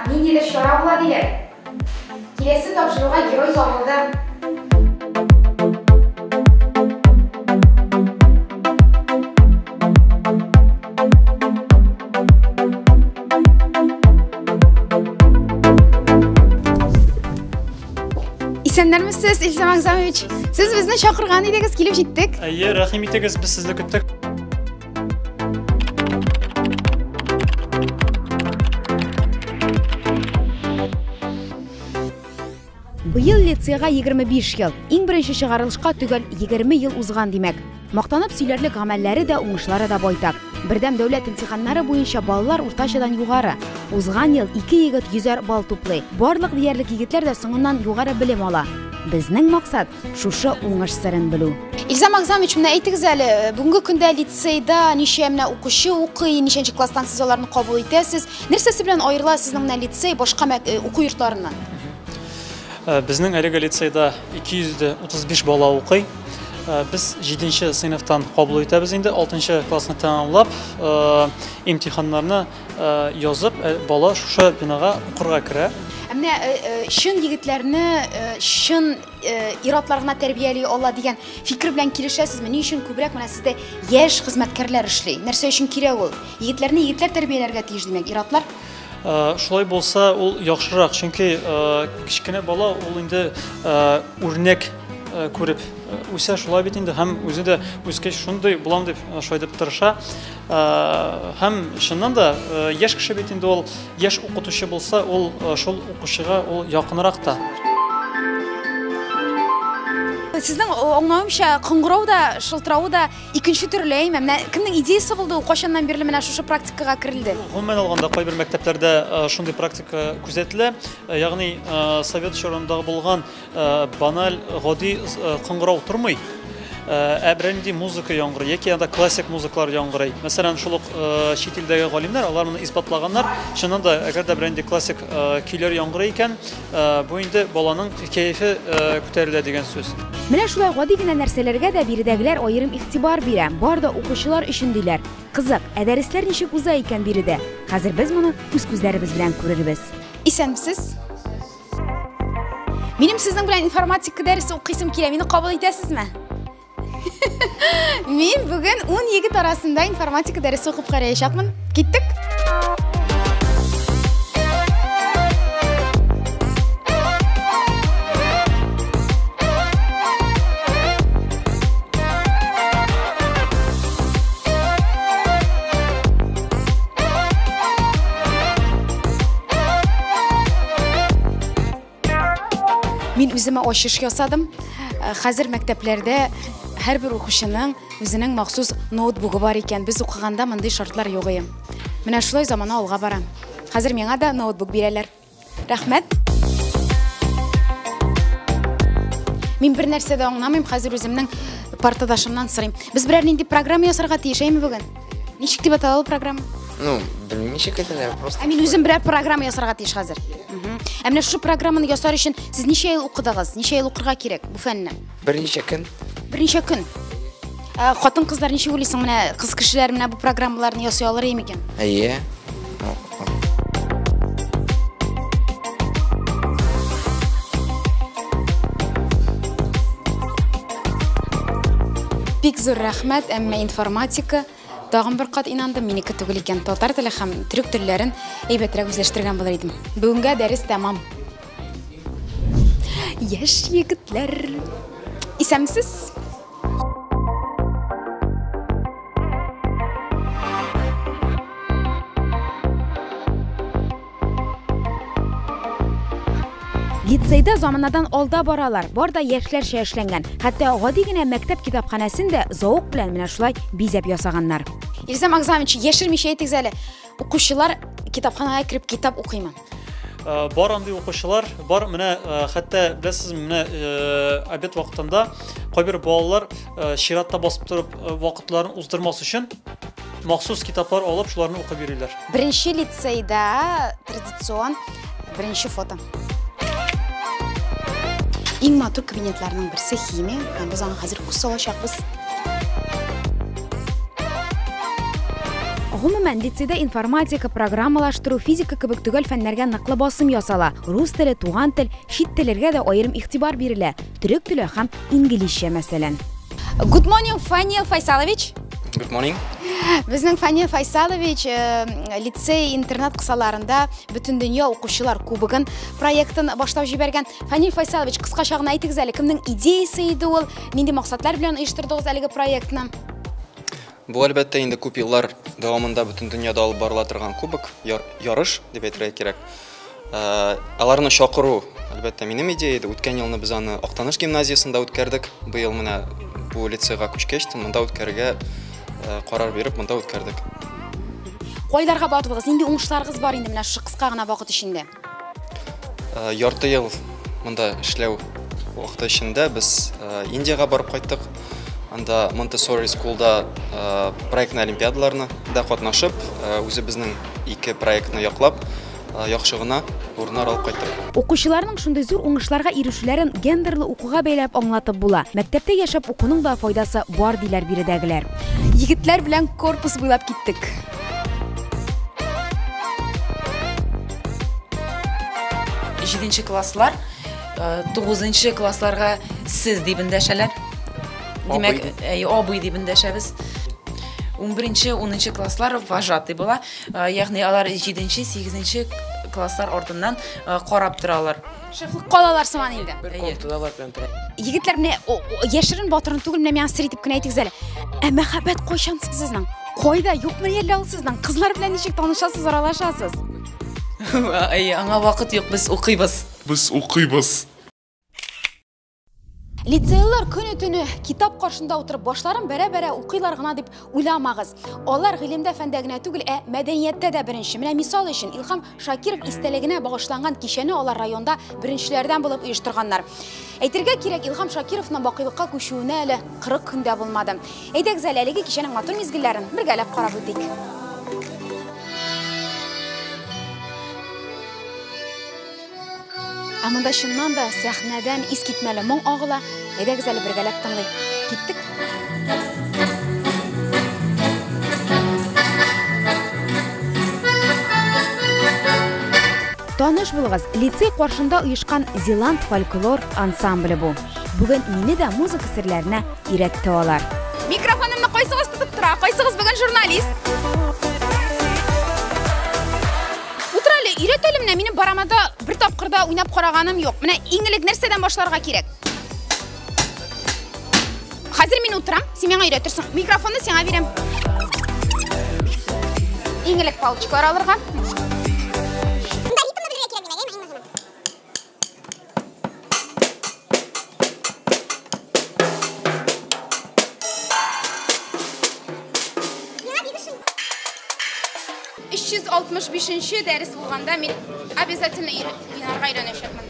ниндидер чара була диләр. Киләсе тапшыруга герой табылды. Исәннәрмесез, Илсам Агзамович. Сез безне чакырган идегез, килеп җиттек. Әйе, рәхим итегез, без сезне көттек. Быел лицейга 25 ел. Иң беренче чыгарылышка төгәл 20 ел узган димәк. Мактанып сөйләрлек гамәлләре дә, уңышлары да байтак. Бердәм дәүләт имтиханнары буенча баллар уртачадан югары. Узган ел ике егет йөзәр балл туплый. Барлык диярлек егетләр дә соңыннан югары белем ала. Безнең максат шушы уңыш серен белү. Илзам Агзамович, менә әйтегез әле, бүгенге көндә лицейда ничә менә укучы укый, ничәнче класстан сез аларны кабул итәсез? Нәрсәсе белән аерыла сезнең менә лицей башка уку йортларыннан? Безнең әлеге лицейда 235 бала укый. Без 7 сыйныфтан кабул итәбез инде, 6 классны тәмамлап, имтиханнарны язып, бала шушы бинага укырга керә. Ә менә чын егетләрне чын ир-атлар гына тәрбияли ала дигән фикер белән килешәсезме? Ни өчен күбрәк менә сездә яшь хезмәткәрләр эшли? Нәрсә өчен кирәк ул? Егетләрне егетләр тәрбияләргә тиеш, димәк, ир-атлар? Шулай булса, ул яхшырак, чөнки кечкенә бала ул инде үрнәк күреп үсә, шулай бит инде, һәм үзе дә үскәч шундый булам дип шулай дип тырыша. Һәм чыннан да яшь кеше бит инде ул, яшь укытучы булса, ул шул укучыга ул якынрак та. Сезнең аңлавымча, кыңгырау да, шылтырауы да икенче төрле, әйме? Менә кемнең идеясы булды ул, кайчаннан бирле менә шушы практикага керелде? Гомумән алганда, кайбер мәктәпләрдә шундый практика күзәтелә. Ягъни совет чорында булган баналь, гади кыңгырау тормый. Ә берәр нинди музыка яңгырый, яки анда классик музыкалар яңгырый. Мәсәлән, шул ук чит илдәге галимнәр алар моны исбатлаганнар. Чыннан да, әгәр дә берәр нинди классик көйләр яңгырый икән, бу инде баланың кәефе күтәрелә дигән сүз. Менә шулай гади генә нәрсәләргә дә биредәгеләр аерым игътибар бирә. Бар да укучылар өчен диләр. Кызык, ә дәресләр ничек уза икән биредә? Хәзер без моны үз күзләребез белән күрербез. Исәнмесез? Минем сезнең белән информатика дәресе укыйсым килә. Мине кабул итәсезме? Мин бүген 10 егет арасында информатика дәресе укып караячакмын. Киттек? Мин үземә ачыш ясадым. Хәзер мәктәпләрдә һәрбер укучының үзенең махсус ноутбугы бар икән. Без укыганда мондый шартлар юк иде. Менә шулай замана алга бара. Хәзер миңа да ноутбук бирәләр. Рәхмәт. Мин бер нәрсә дә аңламыйм, хәзер үземнең партадашымнан сорыйм. Без берәр нинди программа ясарга тиеш, әйме бүген? Ничек дип атала ул программа? Ну, белмим ничек әйтәләр, просто. Ә мин үзем берәр программа ясарга тиеш хәзер. Ә менә шушы программаны ясар өчен сез ничә ел укыдыгыз? Ничә ел укырга кирәк бу фәнне? Берничә көн. Берничә көн. Ә хатын-кызлар ничек уйлыйсың, менә кыз кешеләр менә бу программаларны ясый алыр микән? Әйе. Бик зур рәхмәт, әмма информатика тагын бер кат инандым, минеке түгел икән. Татар теле һәм төрек телләрен әйбәтрәк үзләштергән булыр идем. Бүгенгә дәрес тәмам. Яшь егетләр, исәнмесез? Лицейда заманадан алда баралар, бар да яшьләрчә эшләнгән. Хәтта гади генә мәктәп китапханәсен дә зауык белән менә шулай бизәп ясаганнар. Илзам Агзамович, яшермичә әйтегез әле, укучылар китапханәгә кереп китап укыймы? Бар андый укучылар, бар, менә, хәтта беләсезме, менә, обед вакытында кайбер балалар, чиратта басып торып, вакытларын уздырмас өчен махсус китаплар алып, шуларны укып йөриләр. Беренче лицейда традицион беренче фото. Иң матур кабинетларның берсе химия, һәм без аңа хәзер күз салачакбыз. Гомумән, лицейда информатика, программалаштыру, физика кебек төгәл фәннәргә ныклы басым ясала. Рус теле, туган тел, чит телләргә дә аерым игътибар бирелә. Төрек теле һәм инглизчә, мәсәлән. Good morning, Фанил Файсалович. Good morning. Безнең Фанил Файсалович лицей-интернат кысаларында Бөтендөнья укучылар кубогын проектын башлап җибәргән. Фанил Файсалович, кыскача гына әйтегез әле, кемнең идеясы иде ул, нинди максатлар белән оештырдыгыз әлеге проектны? Бу, әлбәттә, инде күп еллар дәвамында бөтен дөньяда алып барыла торган кубок, ярыш дип әйтергә кирәк. Аларны чакыру, әлбәттә, минем идея иде. Үткән елны без аны Актаныш гимназиясендә үткәрдек. Быел менә бу лицейга күчкәч, монда үткәрергә карар биреп, монда үткәрдек. Кайларга бардыгыз? Нинди уңышларыгыз бар инде менә шушы кыска гына вакыт эчендә? Ярты ел монда эшләү вакыты эчендә без Индиягә барып кайттык. Анда Монтессори School'да проектный олимпиадаларны да катнашып, үзебезнең ике проектны яклап, яхшы гына урыннар алып кайттык. Укучыларның шундый зур уңышларга ирешүләрен гендерлы укуга бәйләп аңлатып була. Мәктәптә яшәп укуның да файдасы бар, диләр биредәгеләр. Егетләр белән корпус буйлап киттек. 7нче класслар, 9нчы классларга сез дип эндәшәләр. Димәк, абый дип эндәшәбез. 11-нче, 10нчы класслар вожатый була. Ягъни алар 7-нче, 8-нче класслар артыннан карап торалар. Шефлык калалар сыман инде. Бер комнатада алар белән тора. Егетләр, менә яшерен батырын түгел, менә миңа сер итеп кенә әйтегез әле. Ә мәхәббәт кайчан сезнең? Кайда? Юкмы әллә ул сезнең? Кызлар белән ничек танышасыз, аралашасыз? Әй, аңа вакыт юк, без укыйбыз. Без укыйбыз. Лицейлар көне-төне китап каршында утырып башларын бәрә-бәрә укыйлар гына дип уйламагыз. Алар гыйлемдә, фәндә генә түгел, ә мәдәнияттә дә беренче. Менә мисал өчен Илһам Шакиров истәлегенә багышланган кичәне алар районда беренчеләрдән булып оештырганнар. Әйтергә кирәк, Илһам Шакировның бакыйлыкка күчүенә әле 40 көн дә булмады. Әйдәгез әле әлеге кичәнең матур мизгелләрен бергәләп карап үтик. Ә монда чыннан да сәхнәдән искитмәле моң агыла. Әйдәгез әле бергәләп тыңлыйк. Киттек. Таныш булыгыз, лицей каршында оешкан Зеланд фольклор ансамбле бу. Бүген мине дә музыка серләренә өйрәтте алар. Микрофонымны кайсыгыз тотып тора? Кайсыгыз бүген журналист? Утыр әле, өйрәт әле менә, минем барамада бер тапкыр да уйнап караганым юк. Менә иң элек нәрсәдән башларга кирәк? Хәзер мин утырам, син миңа өйрәтерсең. Микрофонны сиңа бирәм. Иң элек палочкалар алырга. Өч йөз алтмыш бишенче дәрес булганда мин обязательно уйнарга өйрәнәчәкмен.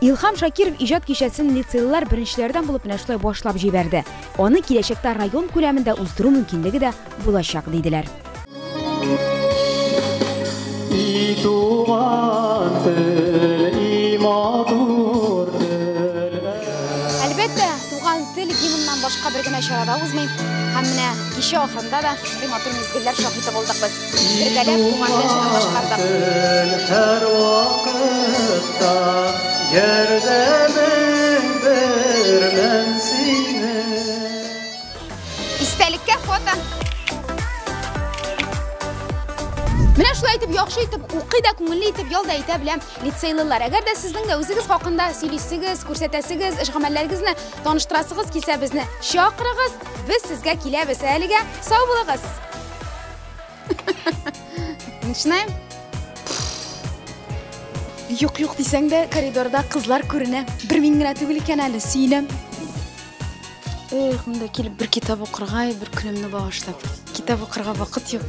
Илһам Шакиров иҗат кичәсен лицейлылар беренчеләрдән булып менә шулай башлап җибәрде. Аны киләчәктә район күләмендә уздыру мөмкинлеге дә булачак, диделәр. И туган тел, и матур тел. Әлбәттә, туган тел гимннан башка бер генә чара да узмый. Һәм менә кичә ахырында да шундый матур мизгелләр шаһиты булдык без. Бергәләп туган тел җырын башкардык. Һәр вакытта ярдәмең берлән сине. Истәлеккә фото. Менә шулай итеп, яхшы итеп укый да, күңелле итеп ял да итә белә лицейлылар. Әгәр дә сезнең дә үзегез хакында сөйлисегез, күрсәтәсегез, эш гамәлләрегезне таныштырасыгыз килсә, безне чакырыгыз, без сезгә киләбез. Әлегә сау булыгыз. Начинаем. Юк, юк дисәң дә, коридорда кызлар күренә. Бер мин генә түгел икән әле, сөенәм. Эх, монда килеп бер китап укырга, бер көнемне багышлап. Китап укырга вакыт юк.